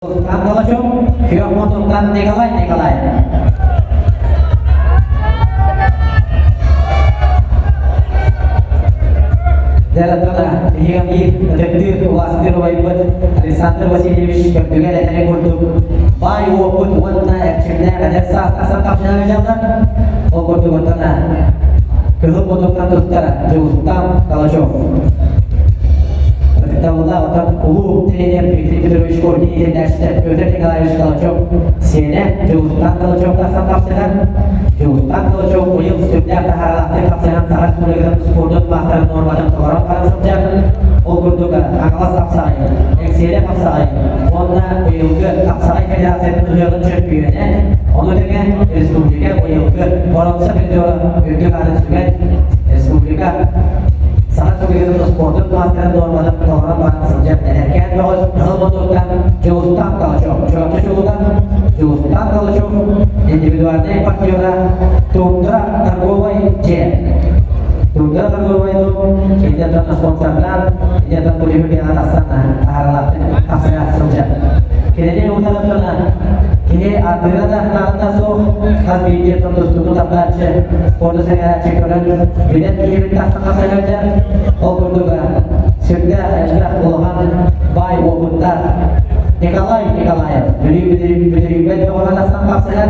Калачев, Күөх Мутуктан Николай Николаев. Дьэ, биһиги биир ытыктыыр улаастыыр убайбыт Александр Васильевич көрдүгэр этэрин курдук баай уопут уонна эрчимнээх эдэр саастаах тапсыһан дьаллар. Ол курдук оттон Кыһыл Мутуктан туттар Дьулустан Калачев. Ытыктабыллаах оттон улуу тренер Дмитрий Петрович Коркин иитиллээччитэ Петр Николаевич Калачев сиэнэ Дьулустан Калачев тахсан тахсыһар. Дьулустан Калачев быйыл сүрдээх таһааралаахтык хапсыһан Саха Республикатын спордун маастарын нуорматын толорон баран сылдьар. Ол курдук Хаҥалас хапсаҕай, Эҥсиэли хапсаҕай уонна быйылгы хапсаҕай федерациятын ыһыаҕын чөмпүйүөнэ, ону тэҥэ республика быйылгы боруонса призера үрдүк аатын сүгэн республика Саха Республикатын спордун маастарын нуорматын толорон баран сылдьар эдэркээн бөҕөс Кыһыл Мотуктан Дьулустан Калачев, Чурапчы чулута Дьулустан Калачев, индивидуальнай партнера Тундра торговай дьиэ. Тундра торговай дом киниттэн спонсордаан, киниттэн туриһы тахсан таһааралаахтык тахсыга сылдьар. Кинини утарыттана киһи ардыыра да наадата суох хас биирдии тустууну тардааччы, спорду сэҥээрээччи көрөн билэр киһибит тахсан тахсыга Ол курдук сүрдээх элбэх улахан баай уопуттаах Николай Николаев Бүлүү Бүлүүбэт бөҕөҕө тахсан тахсыһар.